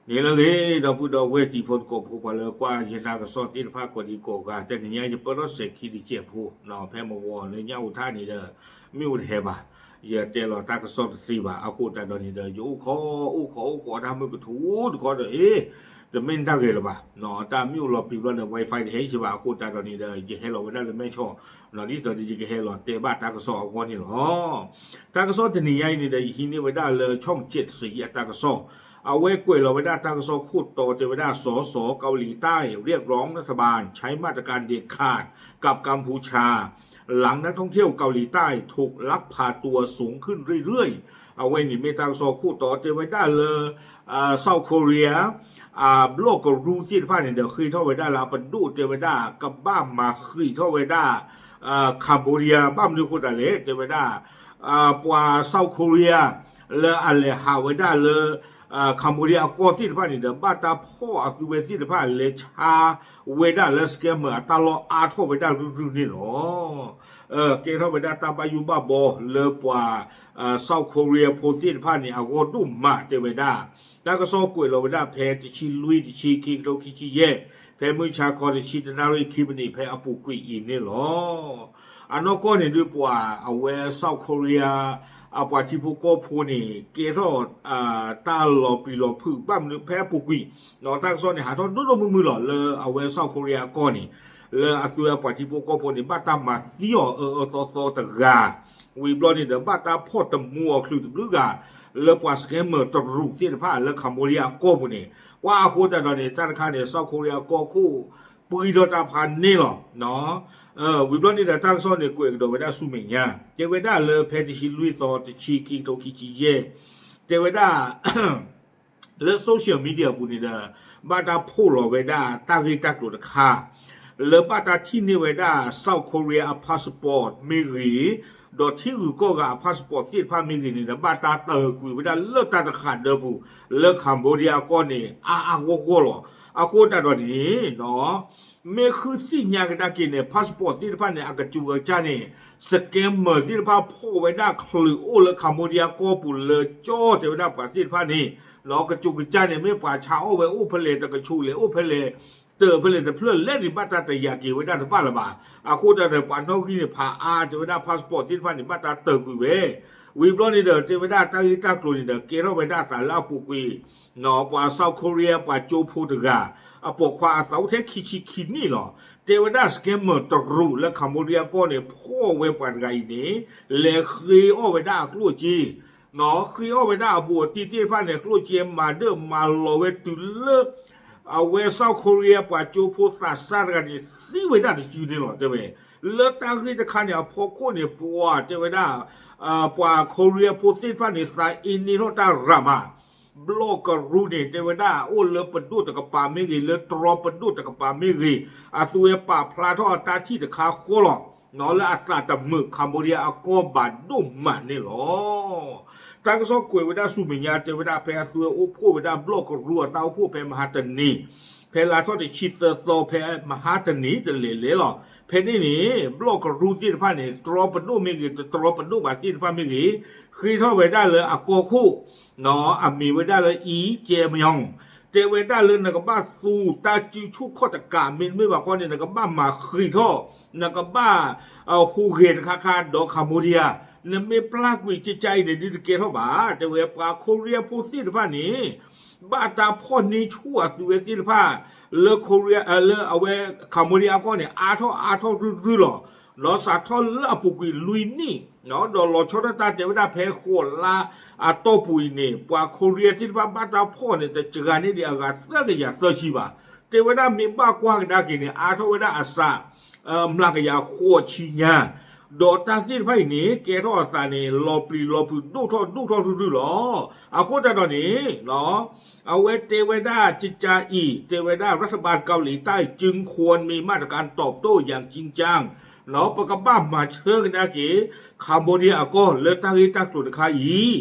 န့ၣ်လၢအဂ့ၤ ဒီပုၢ်ဒီဝဲၢ်တံၤဖိသကိးဖိ ပှၤလၢကွၢ်ယတၢ်ကစီၣ်သ့ၣ်တဖၣ်ကိးဒံကိးဂၤ တနံၤညါယပၢၢ်ထီၣ်စဲၤခံတစဲးဖိ ဖဲမဝီၤလၢညၣ်အူထၣ်န့ၣ်ဒီး မ့ၣ်အူတဟဲဘၣ်, ယတဲလီၤတၢ်ကစီၣ်တသ့ဘၣ် အဃိသတးဒီးန့ၣ်ဒီး ယအိၣ်ခိးအိၣ်ခိးအိၣ်ခိးတၢ်မုၢ်ကထူတခီဒီး အ့ တမ့ၢ်တၢ်ဂဲၤလၢၤဘၣ်, တၢ်မ့ၣ်အူလီၤပျံၤဘျီဒီး Wi-Fi တဟဲဆ့ဘၣ် အဃိသတးဒီးန့ၣ်ဒီး ယဟဲလီၤဝဲဒၣ်လၢမဲၢ်ဆီး ဒ်သိးဒီးယကဟဲလီၤတဲဘၣ်တၢ်ကစီၣ်အဂီၢ်န့ၣ်လီၤ. တၢ်ကစီၣ်တနံၤညါအံၤန့ၣ်ဒီး ယဟံးန့ၢ်ဝဲဒၣ်လၢ ช่องเจ็ดสี အတၢ်ကစီၣ်, အဝဲကွဲးလီၤဝဲဒၣ်တၢ်ကစီၣ်ခိၣ်တီတဲဝဲဒၣ် สส เกาหลีใต้เรียกร้องรัฐบาลใช้มาตรการเด็ดขาดกับกัมพูชา หลังนักท่องเที่ยวเกาหลีใต้ถูกลักพาตัวสูงขึ้นเรื่อยๆ အဝဲန့ၣ်မ့ၢ်တၢ်ကစီၣ်ခိၣ်တီတဲဝဲဒၣ်လၢ South Korea အဘျီၣ်ကရူၢ်သ့ၣ်တဖၣ်န့ၣ်ဒီး ဃ့ထီၣ်ဝဲဒၣ်လၢအပဒိၣ်တဲဝဲဒၣ် ကဘၣ်မၤဃံးထီၣ်ဝဲဒၣ် Cambodia ဘၣ်မနုၤအဃိသတးလဲၣ် တဲဝဲဒၣ် ပှၤ South Korea လၢအလဲၤဟးဝဲဒၣ်လၢ Cambodia အကီၢ်သ့ၣ်တဖၣ်န့ၣ်ဒီး ဘၣ်တၢ်ဖီၣ်အသုဝဲသ့ၣ်တဖၣ်လဲၤဆါဝဲဒၣ်လၢ scammer အတၢ်လီၢ်အါထီၣ်ဝဲဒၣ်ရုၢ်ရုၢ်န့ၣ်လီၤ. ကဲထီၣ်ဝဲဒၣ်တၢ်ဘၣ်ယိၣ်ဘၣ်ဘီလၢပှၤ South Korea ဖိသ့ၣ်တဖၣ်န့ၣ် အဂီၢ်ဒိၣ်မးတဲဝဲဒၣ်, တၢ်ကစီၣ်ကွဲးလီၤဝဲဒၣ်ဖဲတဆံလွံၢ်တဆံခံကထိခံဆံယဲၢ်, ဖဲမုၢ်ဆါခီတဆံတနၣ်ရံၣ်ခံမံးနံးဖဲအပူၤကွံာ်အံၤန့ၣ်လီၤ. အနီၢ်ကီၢ်န့ၣ်ဒုးပှၤအဝဲ South Korea အပှၤထံဖိကီၢ်ဖိန့ၣ် ကဲထီၣ် တၢ်လီၤပျံၤလီၤဖုးဘၣ်မနုၤဖဲအပူၤကွံာ်, တၢ်ကစီၣ်န့ၣ် ဟးထီၣ်ဒိၣ်ဒိၣ်မုၢ်မုၢ်လီၤ လၢအဝဲ South Korea အကီၢ်န့ၣ် လၢအသုဝဲပှၤထံဖိကီၢ်ဖိန့ၣ် ဘၣ်တၢ်မၤသံအီၤအၢအၢသီသီတဂၤ, ဝံၤဘျီန့ၣ်ဒီး ဘၣ်တၢ်ဖီၣ်တမူအီၤချုးတဘျုးဂၤ လၢပှၤ scammer တရူးသ့ၣ်တဖၣ်လၢ Cambodia အကီၢ်ပူၤန့ၣ်, ပှၤအဃိသတးဒီးန့ၣ် တၢ်တခါန့ၣ် South Korea အကီၢ်ခိၣ် ပှံထီၣ်တၢ်ဖးန့ၣ်လီၤ. ဝံၤဘျီန့ၣ်ဒီး တၢ်ကစီၣ်န့ၣ် ကွဲးကဒီးဝဲဒၣ်ဆူမဲာ်ညါ, တဲဝဲဒၣ်လၢဖဲတဆံလွံၢ်သီတဆံခံကထိခံဆံယဲၢ်, တဲဝဲဒၣ် လၢ social media အပူၤန့ၣ်ဒီး ဘၣ်တၢ်ဖီၣ်လီၤဝဲဒၣ်တၢ်ဂ့ၢ်တၢ်ကျိၤတခါ လၢဘၣ်တၢ်ထံၣ်န့ၢ်ဝဲဒၣ် South Korea အ passport မ့ၢ်ဂ့ၤ, ဒီးထံဂုၤကီၢ်ဂၤအ passport သ့ၣ်တဖၣ်မ့ၢ်ဂ့ၤန့ၣ်ဒီး ဘၣ်တၢ်တ့ၢ်ကွံာ်ဝဲဒၣ်လၢတၢ်တဃာ်ဒၢပူၤ လၢ Cambodia အကီၢ်န့ၣ် အါအါဂီၢ်ဂီၢ်လီၤ. အဃိသတးဒီးန့ၣ် မ့ၢ်ဃုသ့ၣ်ညါကဒါက့ၤန့ၣ် passport သ့ၣ်တဖၣ်န့ၣ် အကစူးကစၢ်န့ၣ် scammer သ့ၣ်တဖၣ်ဖီၣ်ဝဲဒၣ်ချုးအိၣ်လၢ Cambodia ကီၢ်ပူၤလၢကၠီတဲဝဲဒၣ်ပှၤသ့ၣ်တဖၣ်န့ၣ် ကစူးကစၢ်န့ၣ် မ့ၢ်ပှၤဆါအီၣ်ဝဲအိၣ်ဖဲလဲၣ် တကဆူးလဲၣ်အိၣ်ဖဲလဲၣ် တၢၢ်ဖဲလဲၣ်တဖျၢၣ်လဲၣ်န့ၣ် ဘၣ်တၢ်တယာ်က့ၤဝဲဒၣ်တဘၣ်လၢၤဘၣ်. အဃိသတးဒီး ပှၤနီၣ်ဂံၢ်န့ၣ်ဖးအါတဲဝဲဒၣ် passport သ့ၣ်တဖၣ်န့ၣ် ဘၣ်တၢ်တ့ၢ်ကွံာ်ဝဲ ဝံၤဘျီန့ၣ်ဒီး တဲဝဲဒၣ်တၢ်ဂ့ၢ်တၢ်ကျိၤန့ၣ်ဒီး ကဲထီၣ်ဝဲဒၣ်အသးလၢအပူၤကွံာ် ပှၤ South Korea ပှၤကၠိဖိတဂၤ အပိာ်ခွါအသးအိၣ်ထဲခံဆံခံနံၣ်လီၤ. တဲဝဲဒၣ် scammer တရူးလၢ Cambodia ကီၢ်န့ၣ် ဖီၣ်ဝဲပှၤတဂၤအံၤန့ၣ် လဲၤဃ့အီၣ်ဝဲဒၣ်အကျိၣ်အစ့ ဃ့အီၣ်ဝဲဒၣ်အဘူးအတံၢ်သ့ၣ်တဖၣ်န့ၣ် ကျိၣ်စ့မၤဒၢၣ်မၤလီၤဝဲတုၤလၢ အဝဲ South Korea ပှၤကၠိဖိသးစၢ်တဂၤန့ၣ် သံဝဲဒၣ်တစုန့ၣ်လီၤ တဲဝဲ. လၢတၢ်ဂ့ၢ်တခါန့ၣ် အဖီခိၣ်န့ၣ် ပှၤတဲဝဲဒၣ် ပှၤ Korea ဖိသ့ၣ်တဖၣ်န့ၣ် သးအ့န့ၢ်ထီၣ်တၢ်ရၤမး ဘျီၣ်ကရူၢ်န့ၣ် တဲဝဲဒၣ် အိၣ်လၢပဒိၣ်တကပၤမ့ၢ်ဂ့ၤ လၢတြီပဒိၣ်တကပၤမ့ၢ်ဂ့ၤ အသုဝဲပာ်ဖျါထီၣ်အတၢ်ထံၣ်တခါဃီလီၤ. လၢအသးတမုာ် Cambodia အကီၢ်ဘၣ်ဒိၣ်မးန့ၣ်လီၤ. တၢ်ကစီၣ်ကွဲးဝဲဒၣ်ဆူမဲာ်ညါ တဲဝဲဒၣ် ဖဲအသုဝဲအိၣ်ဖှိၣ်ဝဲဒၣ်ဘျီၣ်ကရူၢ်အတၢ်အိၣ်ဖှိၣ်ဖဲမဟါတနံၤ ဖဲလါထီၣ်တဆံသၢသီ ဖဲမဟါတနံၤတလဲၤလဲၤလီၤ. ဖဲန့ၣ်န့ၣ် ဘျီၣ်ကရူၢ်သ့ၣ်တဖၣ်န့ၣ် တြီပဒိၣ်မ့ၢ်ဂ့ၤ တတြီပဒိၣ်ဘၣ်သ့ၣ်တဖၣ်မ့ၢ်ဂ့ၤ ဃ့ထီၣ်ဝဲဒၣ်လၢအကီၢ်ခိၣ် အမံၤဝဲဒၣ်လၢ အံကဲမယီၤ တဲဝဲဒၣ်လၢနကဘၣ်သူတၢ်စုဆူၣ်ခီၣ်တကး မ့တမ့ၢ်ဘၣ်ခီန့ၣ် နကဘၣ်မၤဃံးထီၣ် နကဘၣ်ဟူးဂဲၤတခါခါဒီး Cambodia နမ့ၢ်ပျၢ်ကွံာ်ကကါအံၤန့ၣ် ဒ်တကဲထီၣ်ဘၣ် တဲဝဲ ပှၤ Korea ဖိသ့ၣ်တဖၣ်န့ၣ် ဘၣ်တၢ်ဖီၣ်န့ၢ်ဆူၣ်အသုဝဲသ့ၣ်တဖၣ် လၢ Korea လၢအဝဲ Cambodia အကီၢ်န့ၣ် အါထီၣ်အါထီၣ်ရုၢ်ရုၢ်လီၤ. လီၤစးထီၣ်လၢအပူၤကွံာ်လွံၢ်နံၣ် ဒီးလီၤဆီဒၣ်တၢ်တဲဝဲဒၣ်ဖဲဃိးလါအတီၢ်ပူၤအံၤန့ၣ် ပှၤ Korea သ့ၣ်တဖၣ်ဘၣ်တၢ်ဖီၣ်န့ၣ် တစှၤန့ၢ်ဒံးအဂၤသၢကယၤသၢဆံဘၣ်. တဲဝဲဒၣ်မ့ၢ်ဘၣ်ကွၢ်ကဒါက့ၤန့ၣ် အါထီၣ်ဝဲဒၣ်အစှၤ မျးကယၤဃိးဆံညါ ဒီးတၢ်သ့ၣ်တဖၣ်အံၤန့ၣ် ကဲထီၣ်အသးန့ၣ် လီၤပျံၤလီၤဖုးဒိၣ်ထီၣ်ဒိၣ်ထီၣ်ရုၢ်ရုၢ်လီၤ. အဃိသတးဒီးန့ၣ် အဝဲတဲဝဲဒၣ်ကကါအံၤ တဲဝဲဒၣ် รัฐบาลเกาหลีใต้จึงควรมีมาตรการตอบโต้อย่างจริงจัง ပကဘၣ်မၤဆၢကဒါက့ၤ Cambodia အကီၢ်လၢတၢ်ဂ့ၢ်တၢ်ကျိၤတခါအံၤ ဒ်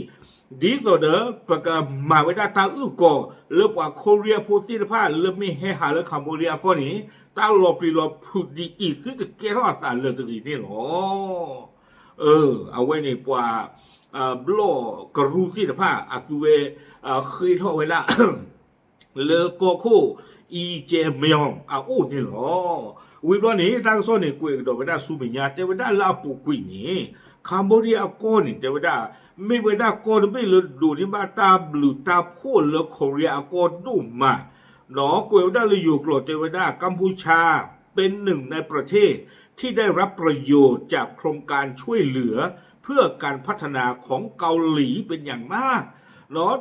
သိးဒီး ပကမၤဝဲဒၣ်တၢ်အုၣ်ကီၤလၢပှၤ Korea ဖိသ့ၣ်တဖၣ်လၢမ့ၢ်ဟဲဟးလၢ Cambodia အကီၢ်န့ၣ် တၢ်လီၤပျံၤလီၤဖုးဒ်အံၤ သုတကဲထီၣ်အသးလၢၤတဂ့ၤန့ၣ်လီၤ. အဝဲန့ၣ်ပှၤ ဘျီၣ်ကရူၢ်သ့ၣ်တဖၣ် အသုဝဲ ဃ့ထီၣ်ဝဲဒၣ် လၢကီၢ်ခိၣ် အံကဲမယီၤအအိၣ်န့ၣ်လီၤ. ဝံၤဘျီန့ၣ် တၢ်ကစီၣ်န့ၣ် ကွဲးကဒီးဝဲဒၣ်ဆူမဲာ်ညါ တဲဝဲဒၣ်လၢအပူၤကွံာ်န့ၣ် Cambodia အကီၢ်န့ၣ် တဲဝဲဒၣ် မ့ၢ်ဝဲဒၣ်ကီၢ်တဘ့ၣ်လၢဒိးန့ၢ်ဘၣ်တၢ်ဘျုးတၢ်ဖှိၣ်လၢ Korea အကီၢ်ဒိၣ်မး ဒီးကွဲးဝဲဒၣ်လၢယိၤကျိာ်တဲဝဲဒၣ် ကမ်ပူချၣ် เป็นหนึ่งในประเทศที่ได้รับประโยชน์จากโครงการช่วยเหลือเพื่อการพัฒนาของเกาหลีเป็นอย่างมาก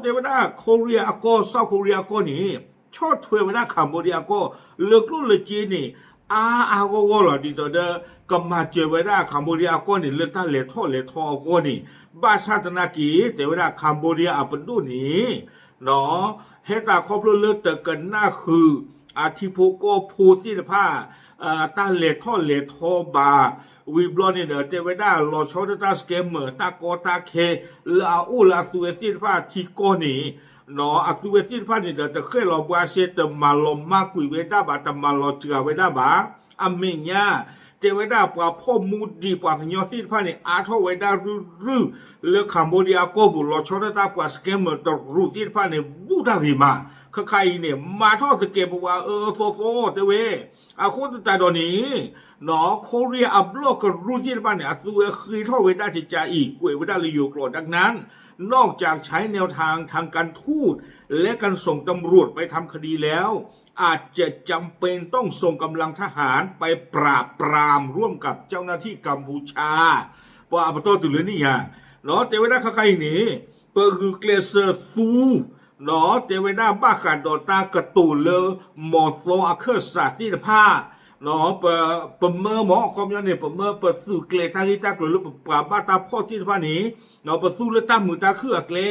တဲဝဲဒၣ် Korea အကီၢ် South Korea အကီၢ်န့ၣ် ဆီၣ်ထွဲဝဲဒၣ် Cambodia အကီၢ် လၢကျိၣ်လၢစ့န့ၣ် အါအါဂီၢ်ဂီၢ်လီၤ ဒ်သိးဒီး ကမၤစၢၤဝဲဒၣ် Cambodia အကီၢ်န့ၣ် လၢတၢ်လဲၤထီၣ်လဲၤထီအဂီၢ်န့ၣ် ဘၣ်ဆၣ်သနာ်က့ တဲဝဲဒၣ် Cambodia အပဒိၣ်န့ၣ် ဟဲသးခီဖျိလၢတကနၣ်ဃုာ် အထံဖိကီၢ်ဖိသ့ၣ်တဖၣ် တၢ်လဲၤထီၣ်လဲၤထီဘၣ် ဝံၤဘျီန့ၣ်ဒီး တဲဝဲဒၣ်လီၤဆီဒၣ်တၢ် scammer တၢ်ကီတၢ်ခဲ လၢအအိၣ်လၢအသုဝဲသ့ၣ်တဖၣ်ထံကီၢ်န့ၣ် အသုဝဲသ့ၣ်တဖၣ်န့ၣ်ဒီး တဃဲၣ်လီၤဘှါစဲ တမၤလီၤမၢ်ကွံာ်ဝဲဒၣ်ဘၣ် တမၤလီၤစှၤဝဲဒၣ်ဘၣ် အမဲာ်ညါ တဲဝဲဒၣ်ပှၤဖီၣ်မူဒံးပှၤကညီသ့ၣ်တဖၣ်န့ၣ် အါထီၣ်ဝဲဒၣ်ရုၢ်ရုၢ် လၢ Cambodia အကီၢ်ပူၤ လီၤဆီဒၣ်တၢ်ပှၤ scammer တရူးသ့ၣ်တဖၣ်န့ၣ် ဘူးတၢ်ဂ့ၤမး ခဲခါအံၤန့ၣ် မၤထီၣ်သကဲးပဝးအၢအၢသီသီ တဲဝဲ အဃိသတးဒီးန့ၣ် Korea အဘျီၣ်ကရူၢ်သ့ၣ်တဖၣ်န့ၣ် အသုဝဲဃ့ထီၣ်ဝဲဒၣ်ကကးအံၤ ကွဲးဝဲဒၣ်လၢယိၤကျိာ် ดังนั้น นอกจากใช้แนวทางทางการทูต และการส่งตำรวจไปทำคดีแล้ว อาจจะจำเป็นต้องส่งกำลังทหารไปปราบปรามร่วมกับเจ้าหน้าที่กัมพูชา ပှၤအပတီၢ်တုၤလၢန့ၣ်ညါ တဲဝဲဒၣ်ခဲခါအံၤန့ၣ် ပဂုာ်ကျဲးစၢးသူ တဲဝဲဒၣ်ဘၣ်ဃးဒီးတၢ်ကတိၤလၢ မီၤသီအခၢၣ်စးသ့ၣ်တဖၣ် ပမၢမ့ၢ် အခီပညီန့ၣ် ပမၢပသုးကျဲၤတၢ်ဂ့ၢ်တၢ်ကျိၤလၢပပှၤဘၣ်တၢ်ဖီၣ်သ့ၣ်တဖၣ်န့ၣ် ပသူလၢတၢ်မုာ်တၢ်ခုၣ်အကျဲ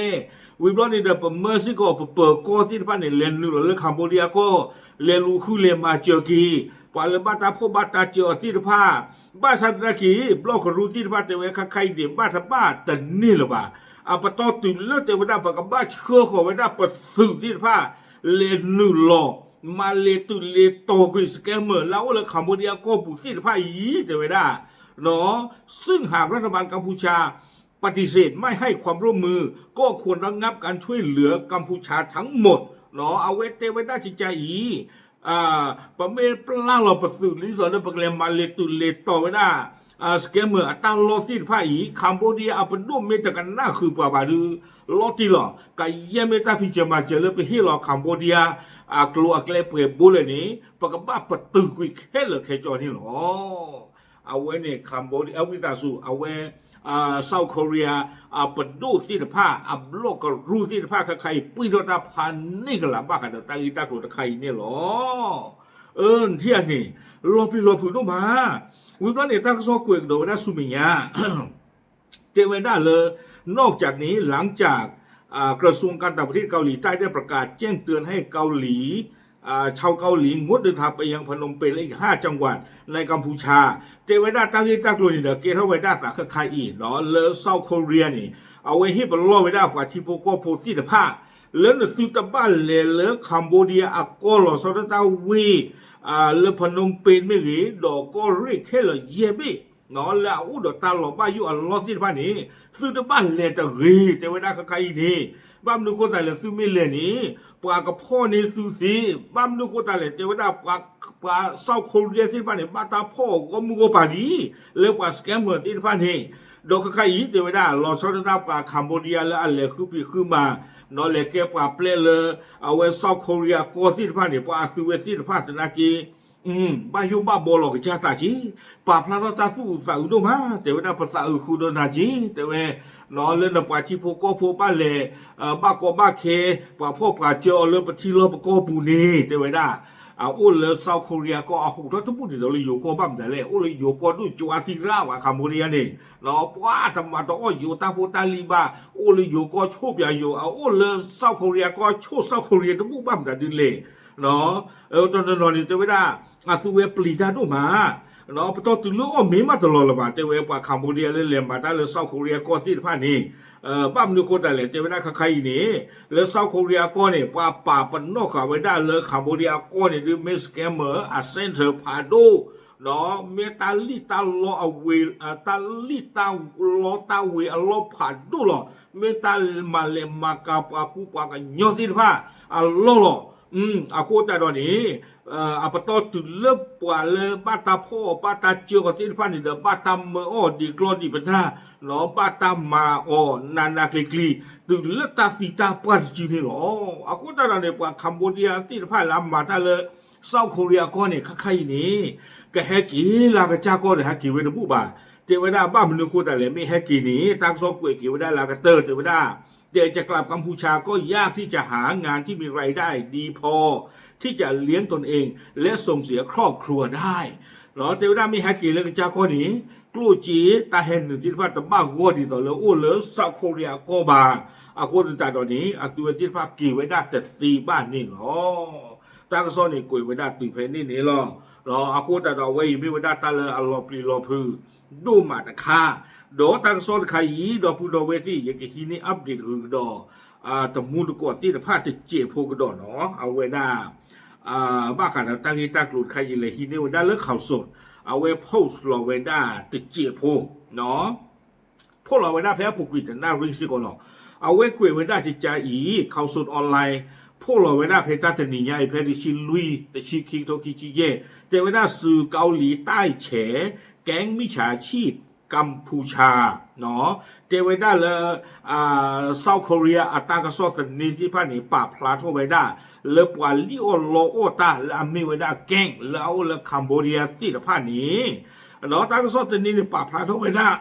ဝံၤဘျီန့ၣ်ဒီးပမၢစ့ၢ်ကီးပပၢၤကီၢ်သ့ၣ်တဖၣ်န့ၣ် လဲၤနုာ်လီၤလၢ Cambodia အကီၢ် လဲၤလူၤဃုလဲၤမၤစၢၤက့ၤ ပှၤလၢဘၣ်တၢ်ဖီၣ်ဘၣ်တၢ်စၢၤအီၤသ့ၣ်တဖၣ် ဘၣ်ဆၣ်သနာ်က့ ဘျီၣ်ကရူၢ်သ့ၣ်တဖၣ်တဲဝဲခဲခါအံၤန့ၣ် ဘၣ်တဘၣ်တန့ၢ်လၢၤဘၣ်. အပတီၢ်တုၤလၢတဲဝဲဒၣ် ပကဘၣ်ဆှၢဃီၤဝဲဒၣ်ပသုးသ့ၣ်တဖၣ် လဲၤနုာ်လီၤ မၤလဲၤတုၤလဲၤတီၤကွံာ် scammer လၢအအိၣ်လၢ Cambodia ကီၢ်ပူၤသ့ၣ်တဖၣ်အံၤ တဲဝဲဒၣ် ซึ่งหากรัฐบาลกัมพูชาปฏิเสธไม่ให้ความร่วมมือ ก็ควรระงับการช่วยเหลือกัมพูชาทั้งหมด အဝဲတဲဝဲဒၣ်ကကးအံၤ ပမ့ၢ်ပျၢ်လီၤပသုးလံသိးလၢပကလဲၤမၤလဲၤတုၤလဲၤတီၤဝဲဒၣ် scammer အတၢ်လီၢ်သ့ၣ်တဖၣ်အံၤ Cambodia အပဒိၣ်မ့ၢ်တကနၣ်ဃုာ်ပှၤဘၣ်ဒီး လီၤတံၢ်လီၤ ကယဲၢ်မ့ၢ်တၢ်ဖံးစၢၤမၤစၢၤလၢပဟ့ၣ်လီၤ Cambodia အကျိၤအကျဲပှဲၤဘိလဲၣ်န့ၣ် ပကဘၣ်ပတုာ်ကွံာ်ခဲလၢာ်ခဲဆ့န့ၣ်လီၤ. အဝဲန့ၣ် Cambodia အဝံသးစူၤ အဝဲ South Korea အပဒိၣ်သ့ၣ်တဖၣ် အဘျီၣ်ကရူၢ်သ့ၣ်တဖၣ်ခဲခါအံၤ ပှံၢ်ထီၣ်တၢ်ဖးန့ၢ်ကလာ် ဘၣ်ဃးဒီးတၢ်ဂ့ၢ်တၢ်ကျိၤတခါအံၤန့ၣ်လီၤ. အၢ နထံၣ်ဧါန့ၣ် လီၤပျံၤလီၤဖုးဒိၣ်မး. ဝံၤဘျီန့ၣ် တၢ်ကစီၣ်ကွဲးကဒီးဝဲဒၣ်ဆူမဲာ်ညါ တဲဝဲဒၣ်လၢ นอกจากนี้ หลังจาก อ่ากระทรวงการต่างประเทศเกาหลีใต้ได้ประกาศแจ้งเตือนให้เกาหลีอ่าชาวเกาหลีงดเดินทางไปยังพนมเปญและอีกห้าจังหวัดในกัมพูชา တဲဝဲဒၣ်တၢ်ဂ့ၢ်တၢ်ကျိၤန့ၣ်ဒီး ကဲထီၣ်ဝဲဒၣ်သးခဲခါအံၤ လၢ South Korea န့ၣ် အဝဲဟ့ၣ်ပလီၢ်ဝဲဒၣ်ပှၤထံဖိကီၢ်ဖိသ့ၣ်တဖၣ် လၢနသုတဘၣ်လဲၤလၢ Cambodia အကီၢ်လီၤဆီဒၣ်တၢ်ဝ့ၢ် လၢ Phnom Penh မ့ၢ်ဂ့ၤ ဒီးကီၢ်ရ့ၣ်ခဲလၢာ်ယဲၢ်ဘ့ၣ် လၢအအိၣ်ဒီးတၢ်လီၤဘၣ်ယိၣ်အလီၢ်သ့ၣ်တဖၣ်န့ၣ် သုတဘၣ်လဲၤတဂ့ၤ တဲဝဲဒၣ်ခဲခါအံၤန့ၣ် ဘၣ်မနုၤဃိသတးလဲၣ် သုမ့ၢ်လဲၤန့ၣ် ပှၤကဖီၣ်န့ၢ်သုသ့ ဘၣ်မနုၤဃိသတးလဲၣ် တဲဝဲဒၣ် ပှၤ South Korea သ့ၣ်တဖၣ်န့ၣ် ဘၣ်တၢ်ဖီၣ်အီၤဂီၢ်မုၢ်ဂီၢ်ပၤလံ လၢပှၤ scammer သ့ၣ်တဖၣ်န့ၣ် ဒီးခဲခါအံၤ တဲဝဲဒၣ် လီၤဆီဒၣ်တၢ်ပှၤ Cambodia လၢအလဲၤဃုပံၤဃုမၤ ဒီးလဲၤကဲပှၤပျဲလၢ အဝဲ South Korea ကီၢ်သ့ၣ်တဖၣ်န့ၣ် ပှၤအသုဝဲသ့ၣ်တဖၣ်သနာ်က့ ဘၣ်ယိၣ်ဘၣ်ဘီလီၤကစၢ်သးက့ ပာ်ဖျါထီၣ်တၢ်သူၣ်အုးသးအုးဒိၣ်မး တဲဝဲဒၣ် ပသးအုးဃုာ်ဒီးနၤက့ တဲဝဲ လၢနပှၤထံဖိကီၢ်ဖိဘၣ်လဲၤ ဘၣ်ကီဘၣ်ခဲ ပှၤဖီၣ်ပှၤစၢအီၤလၢပထံလီၢ်ပကီၢ်ပူၤန့ၣ် တဲဝဲဒၣ် အအိၣ်လၢ South Korea ကီၢ် အဟူးထီၣ်တဘူၣ်ဒ်သိးလၢယိၤကီၢ်ဘၣ်မတၤလဲၣ် အိၣ်လၢယိၤကီၢ်ဒိၣ်ကၠွါသံရၣ်ဝဲ Cambodia န့ၣ် ပှၤတမၤတအီၣ်ယိၤတၢ်ဖိတၢ်လံၤဘၣ် အိၣ်လၢယိၤကီၢ်ဆိၣ်ပၠးယိၤ အအိၣ်လၢ South Korea ကီၢ်ဆိၣ် South Korea တဘူၣ်ဘၣ်မတၤဒ်လဲၣ် တနီၤနီၤန့ၣ် တဲဝဲဒၣ် အသုဝဲပျံၤတၢ်ဒိၣ်မး ပတီၢ်တုၤလၢအီၣ်မ့ၢ်မးတလီၤလၢၤဘၣ် တဲဝဲပှၤ Cambodia လၢလဲၤမၤတၢ်လၢ South Korea ကီၢ်သ့ၣ်တဖၣ်န့ၣ် ဘၣ်မနုၤဃိတၢ်လဲၣ် တဲဝဲဒၣ်ခဲခါအံၤန့ၣ် လၢ South Korea ကီၢ်န့ၣ် ပှၤပာ်ပနီၣ်ဃာ်ဝဲဒၣ်လၢ Cambodia ကီၢ်န့ၣ်ဒုးမ့ၢ် scammer အ center ဖးဒိၣ် မ့ၢ်တၢ်လံၣ်တၢ်လီအဝ့ၢ် တၢ်လံၣ်တၢ်လီတၢ်ဝ့ၢ်အလီၢ်ဖးဒိၣ်လီၤ မ့ၢ်တၢ်မၤလဲၤမၤကၤပှၤကူပှၤကညီသ့ၣ်တဖၣ် အလီၢ်လီၤ အဃိသတးဒီးန့ၣ် အပတီၢ်တုၤလၢပှၤလၢဘၣ်တၢ်ဖီၣ်အီၤ ဘၣ်တၢ်စၢအီၤသ့ၣ်တဖၣ်န့ၣ်ဒီး ဘၣ်တၢ်မၢအီၤဒံးကျီၢ်ဒံးပနၢ်, ဘၣ်တၢ်မၤအီၤနးနးကျံၤကျံၤ တုၤလၢတၢ်သံတၢ်ပှၢ်တစုန့ၣ်လီၤ. အဃိသတးဒီးန့ၣ် ပှၤ Cambodia သ့ၣ်တဖၣ်လၢအမၤတၢ်လၢ South Korea အကီၢ်န့ၣ် ခါခါအံၤန့ၣ် ကဟဲက့ၤလၢကစၢ်ကီၢ်ဒီး ဟဲက့ၤဝဲတဘူၣ်ဘၣ်. တဲဝဲဒၣ်ဘၣ်မနုၤအဃိသတးလဲၣ် မ့ၢ်ဟဲက့ၤန့ၣ် တၢ်ကစီၣ်ကွဲးက့ၤဝဲဒၣ်လၢအကတၢၢ် တဲဝဲဒၣ် แต่จะกลับกัมพูชาก็ยากที่จะหางานที่มีรายได้ดีพอ ที่จะเลี้ยงตนเองและส่งเสียครอบครัวได้ တဲဝဲဒၣ်မ့ၢ်ဟဲက့ၤလၢကစၢ်ကီၢ်န့ၣ် ကျိၣ်စ့တၢ်ဟဲနုာ်သ့ၣ်တဖၣ်တဘၣ်ဂီၢ်ဒ်သိးလၢအိၣ်လၢ South Korea အကီၢ်ဘၣ်. အဃိသတးဒီးန့ၣ် အသုဝဲသ့ၣ်တဖၣ်က့ၤဝဲဒၣ်တသ့ဘၣ်န့ၣ်လီၤ. တၢ်ကစီၣ်န့ၣ်ကွဲးဝဲဒၣ်တုၤဖဲန့ၣ်န့ၣ်လီၤ. အဃိသတးဒီးအဝဲအံၤမ့ၢ်ဝဲဒၣ်တၢ်လၢအလီၤပျံၤလီၤဖုးဒိၣ်မးတခါ, ဒီးတၢ်ကစီၣ်တခါအံၤ ဒီပုၢ်ဒီဝဲၢ်သ့ၣ် ယကဟံးန့ၢ် update တဂုၤကဒီး တမူတကိးသ့ၣ်တဖၣ်တစဲးဖိကဒီးနီၤ အဝဲဒၣ် ဘၣ်ဃးဒီးတၢ်ဂ့ၢ်တၢ်ကျိၤတခါအံၤ လဲၤဟံးန့ၢ်ဝဲဒၣ်လၢ Khaosod အဝဲ post လီၤဝဲဒၣ်တစဲးဖိ ဖီၣ်လီၤဝဲဒၣ်ဖဲအပူၤကွံာ်တနၣ်ရံၣ်စ့ၢ်ကီးလီၤ. အဝဲကွဲးဝဲဒၣ်ကကါအံၤ Khaosod Online ဖီၣ်လီၤဝဲဒၣ်ဖဲတၢ်တနံၤညါအံၤ ဖဲတဆံလွံၢ် တဆံခံ ကထိခံဆံယဲၢ် တဲဝဲဒၣ် စူးကီလံတၢ်ဆဲး แก๊งมิจฉาชีพกัมพูชา တဲဝဲဒၣ်လၢ South Korea အတၢ်ကစီၣ်သန့သ့ၣ်တဖၣ်န့ၣ် ပာ်ဖျါထီၣ်ဝဲဒၣ် လၢပှၤလံၣ်အီၣ်လီအီၣ်တၢ်လၢအမ့ၢ်ဝဲဒၣ် gang လၢအအိၣ်လၢ Cambodia သ့ၣ်တဖၣ်န့ၣ် ဒီးတၢ်ကစီၣ်သန့န့ၣ် ပာ်ဖျါထီၣ်ဝဲဒၣ်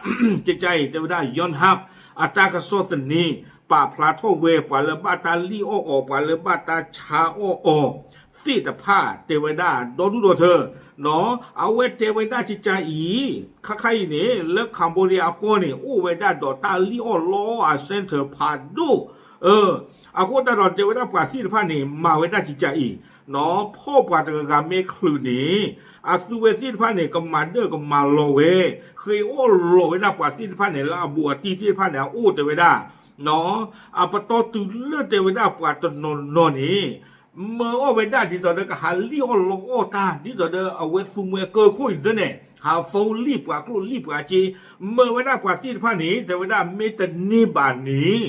ကကါအံၤ တဲဝဲဒၣ် Yonhap အတၢ်ကစီၣ်သန့ ပာ်ဖျါထီၣ်ဝဲ ပှၤလၢဘၣ်တၢ်လံၣ်အီၣ်အီၤ ပှၤလၢဘၣ်တၢ်ဆါအီၣ်အီၤသ့ၣ်တဖၣ် တဲဝဲဒၣ်ဒီဒူၣ်ဒီထၢ အဝဲတဲဝဲဒၣ်ကကါအံၤ ခါခါအံၤန့ၣ် လၢ Cambodia အကီၢ်န့ၣ် အိၣ်ဝဲဒၣ်ဒီးတၢ်လံၣ်အီၣ်လီအီၣ်အ center ဖးဒိၣ် အဃိသတးဒီးတဲဝဲဒၣ်ပှၤသ့ၣ်တဖၣ်န့ၣ် မၤဝဲဒၣ်ကကါအံၤ ဖီၣ်ပှၤတဂၤဂၤမ့ၢ်ချုးန့ၣ် အသုဝဲသ့ၣ်တဖၣ်န့ၣ် ကမၤဒၢၣ်ကမၤလီၤဝဲ ဃ့အီၣ်လီၤဝဲဒၣ်ပှၤသ့ၣ်တဖၣ်န့ၣ် လၢအဘူးအတံၢ်သ့ၣ်တဖၣ်န့ၣ် အအိၣ်တဲဝဲဒၣ် အပတီၢ်တုၤလၢတဲဝဲဒၣ်ပှၤတနီၤနီၤန့ၣ် မၢအီၣ်ဝဲဒၣ်ဒ်သိးဒီးကဟးလံၣ်အီၣ်လီအီၣ်တၢ် ဒ်သိးဒီးအဝဲသူမှဲကၢၢ်ခိၣ်အံၤသ့ၣ်န့ၣ် ဟး phone လံၣ်ပှၤကျိၣ်လံၣ်ပှၤစ့ မၢဝဲဒၣ်ပှၤသ့ၣ်တဖၣ်န့ၣ် တဲဝဲဒၣ်မ့ၢ်တန့ၢ်ဘၣ်န့ၣ်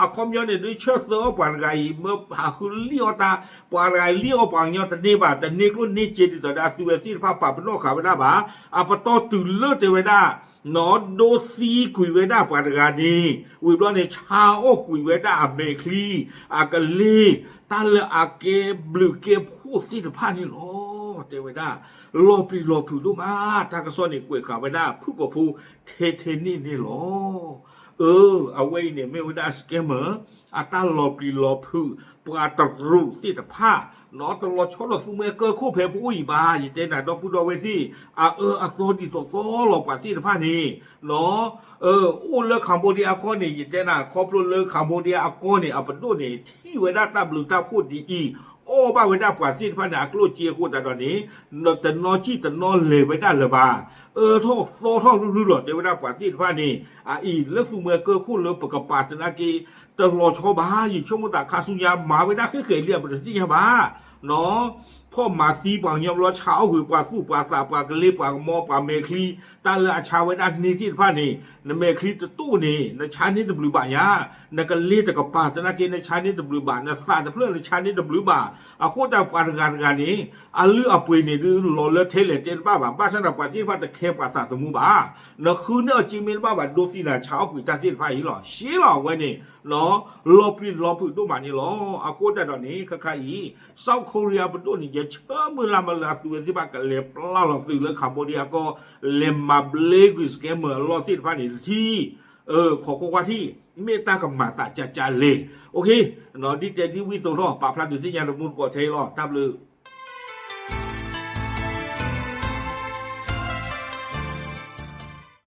အခီပညီန့ၣ် ဒုးဆၢသၢအီၣ်ပှၤတဂၤအံၤ မၢဟးဃုလံၣ်အီၣ်တၢ် ပှၤတဂၤလံၣ်အီၣ်ပှၤကညီတန့ၢ်ဘၣ် တန့ၢ်ကျိၣ်န့ၢ်စ့ဒ်သိးဒီးအသုဝဲသ့ၣ်တဖၣ်ပာ်ပနီၣ်ဃာ်ဝဲဒၣ်ဘၣ် အပတီၢ်တုၤလၢတဲဝဲဒၣ် ဒိသံကွံာ်ဝဲဒၣ်ပှၤတဂၤန့ၣ် ဝံၤဘျီန့ၣ် ဆါအီၣ်ကွံာ်ဝဲဒၣ်အမဲာ်ချံ အကလ့ တၢ်လၢအကဲဘျုးကဲဖှိၣ်သ့ၣ်တဖၣ်န့ၣ်လီၤ. တဲဝဲဒၣ် လီၤပျံၤလီၤဖုးဒိၣ်မး တၢ်ကစီၣ်န့ၣ်ကွဲးဃာ်ဝဲဒၣ်ဖုၣ်ကိာ်ဖိထဲထဲန့ၣ်န့ၣ်လီၤ. အၢ အဝဲအံၤန့ၣ်မ့ၢ်ဝဲဒၣ် scammer အတၢ်လီၤပျံၤလီၤဖုး ပှၤတရူးသ့ၣ်တဖၣ် တလီၤဆီဒီးသူမှဲကၢၢ်ခိၣ်ဖဲပအိၣ်အံၤဘၣ် ယတဲနၤဒီပုၢ်ဒီဝဲၢ်သ့ၣ် အအၢအသီဒ်သိးသီလီၤပှၤသ့ၣ်တဖၣ်န့ၣ် အိၣ်လၢ Cambodia အကီၢ်န့ၣ် ယတဲနၤခီဖျိလၢ Cambodia အကီၢ်န့ၣ် အပဒိၣ်န့ၣ် ထံၣ်ဝဲဒၣ်တၢ်ဘျုးတၢ်ဖှိၣ်ဒ်အံၤ အီၣ်ဘၣ်ဝဲဒၣ်ပှၤသ့ၣ်တဖၣ်န့ၣ် အကျိၣ်စ့အဃိသတးဒီးန့ၣ် တနီၣ်စံၣ်တနီၣ်လဲၤဝဲဒၣ်လၢၤဘၣ် အၢထီၣ်သီထီၣ်ရုၢ်ရုၢ်လီၤ တဲဝဲဒၣ်ပှၤသ့ၣ်တဖၣ်န့ၣ် အအံၤလၢသူမှဲကၢၢ်ခိၣ်လၢပကပာ်သနာ်က့ တလီၤဆီဘၣ် ယဆိကမိၣ်သးခါဆူညါ မၤဝဲဒၣ်ဃ့ၢ်ဃဲၤလံ အပတသ့ၣ်ညါဘၣ် ဖီၣ်မၤသံပှၤကညီဘျီ ဆါအီၣ်ကွံာ်ပှၤသူၣ်ပှၤသး ပှၤကလ့ပှၤကမီ ပှၤမဲာ်ချံ တၢ်လၢအဆါဝဲဒၣ်န့ၢ်သ့ၣ်တဖၣ်န့ၣ် နမဲာ်ချံတတိၢ်န့ၣ် နဆါန့ၢ်တဘျုးဘၣ်ညါ နကလ့တကပၤသနာ်က့ နဆါန့ၢ်တဘျုးဘၣ် နသးတဖျၢၣ် နဆါန့ၢ်တဘျုးဘၣ် အဃိသတးပှၤတဂၤတဂၤန့ၣ် အလုၢ်အပှ့ၤန့ၣ်ဒုး လီၤလၢထဲလဲၣ်တဲတဘၣ်ဘၣ် ဘၣ်ဆၣ်ဒီးပှၤသ့ၣ်တဖၣ်တခဲပှၤသးသမူဘၣ် နဃုန့ၢ်အီၤစ့မ့ၢ်တဘၣ်ဘၣ် ဒိသံနၤဆါအီၣ်ကွံာ်တၢ်သ့ၣ်တဖၣ်အံၤလီၤ ရှဲလီၤအဝဲန့ၣ် လီၤပျံၤလီၤဖုးဒိၣ်မးန့ၣ်လီၤ အဃိသတးဒီးန့ၣ် ခါခါအံၤ South Korea ပဒိၣ်န့ၣ် ယဆၢမုၢ်လၢ်မးလၢအသုဝဲသ့ၣ်တဖၣ်ကလဲၤပျၢ်လီၤသုးလၢ Cambodia အကီၢ် လဲၤမၤဘျ့ကွံာ် scammer အလီၢ်သ့ၣ်တဖၣ်န့ၣ်တထံၣ် ခိးခိးကွၢ်ထံၣ် မ့ၢ်တၢ်ကမၤသးကၢ်ကၢ်လဲၣ် ဒ်တဲဒ်ဝံၣ်သိးထီၣ် ပာ်ဖျါဒုးသ့ၣ်ညါတမူတကိးထဲအံၤလီၤ တၢ်ဘျုး